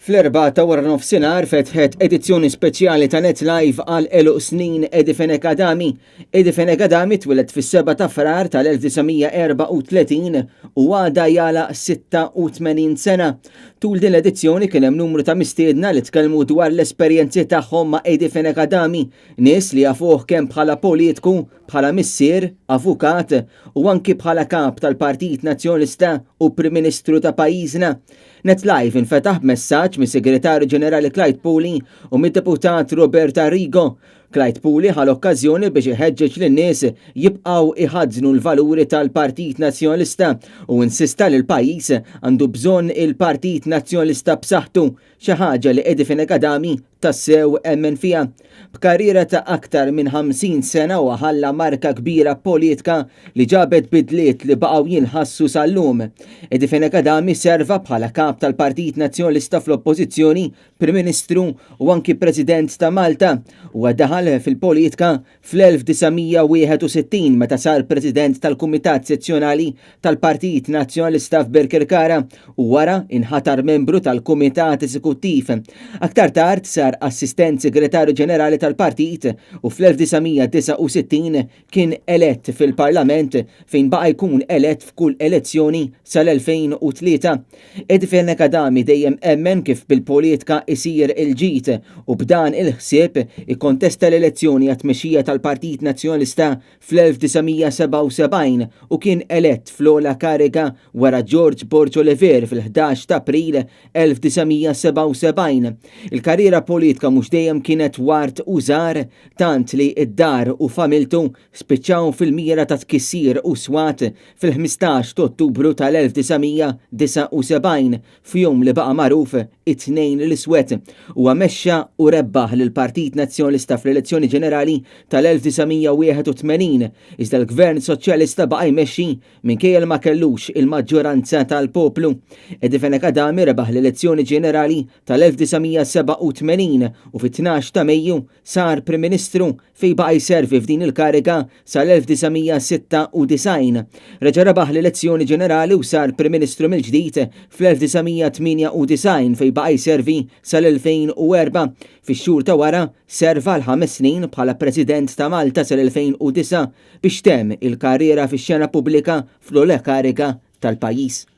Fl-Erbgħa ta' waranofsinhar fetħet edizzjoni speċjali ta' Net Live għal għeluq snin Eddie Fenech Adami. Eddie Fenech Adami twieled fis-7 ta' Frar tal-1934 u għada jagħlaq 86 sena. Tul din l-edizzjoni kien hemm numru ta' mistiedna li tkellmu dwar l-esperjenzi tagħhom ma' Eddie Fenech Adami, nies li jafuh kemm bħala politku, bħala missier, avukat u anki bħala kap tal-Partit Nazzjonalista u Prim Ministru ta' pajjiżna. Net Live infetaħ b'messaġġ mis-Segretarju Ġenerali Clyde Puli u mid-Deputat Robert Arrigo. Clyde Puli ħa l-okkażjoni biex iħeġġeġ lin-nies jibqgħu iħaddnu l-valuri tal-Partit Nazzjonalista u insista li l-pajjiż għandu bżonn il-Partit Nazzjonalista b'saħħtu, xi ħaġa li Eddie Fenech Adami tassew emmen fiha. B'karriera ta' aktar minn 50 sena huwa ħalla marka kbira politika li ġabet bidliet li baqgħu jinħassu sal-lum. Eddie Fenech Adami serva bħala kap tal-Partit Nazzjonalista fl-Oppożizzjoni, Prim Ministru u anki President ta' Malta. Huwa daħal fil-politika fl-1961 meta sar President tal-Kumitat Sezzjonali tal-Partit Nazzjonalista f'Birkirkara u wara inħatar membru tal-Kumitat Eżekuttiv. Aktar tard sar Assistent Segretarju Ġenerali tal-Partit u fl-1969 kien elett fil-Parlament fejn baqa' jkun elett f'kull elezzjoni sal-2003. Eddie Fenech Adami dejjem emmen kif bil-politka isir il-ġid u b'dan il-ħsieb ikkontesta l-elezzjoni għat-tmexxija tal-Partit Nazzjonalista fl-1977 u kien elett fl-ogħla kariga wara George Borg Olivier fil-11 ta' April 1977. Il-karriera politka mhux dejjem kienet ward u żgħar tant li d-dar u familtu spiċċaw fil-mira ta' tkissir u swat fil-15 ta' Ottubru tal-1979 f'jum li baqa' magħruf it-Tnejn l-Iswed. Huwa mexxa u rebbaħ lill-Partit Nazzjonalista fl-elezzjoni ġenerali tal-1981, iżda l-Gvern Soċjalista baqa' jmexxi minkejja li ma kellux il-maġġoranza tal-poplu. Eddie Fenech Adami rebaħ l-elezzjoni ġenerali tal-1987 u fit-12 ta' Mejju sar Prim Ministru fejn baqa' jservi f'din il-kariga sal-1996. Reġa' rebaħ l-elezzjoni ġenerali u sar Prim Ministru mill-ġdid fl-1998 fejn baqa' jservi sal-2004. Fix-xhur ta' wara serva għal ħames snin bħala President ta' Malta sal-2009 biex temm il-karriera fix-xena pubblika fl-ogħla kariga tal-pajjiż.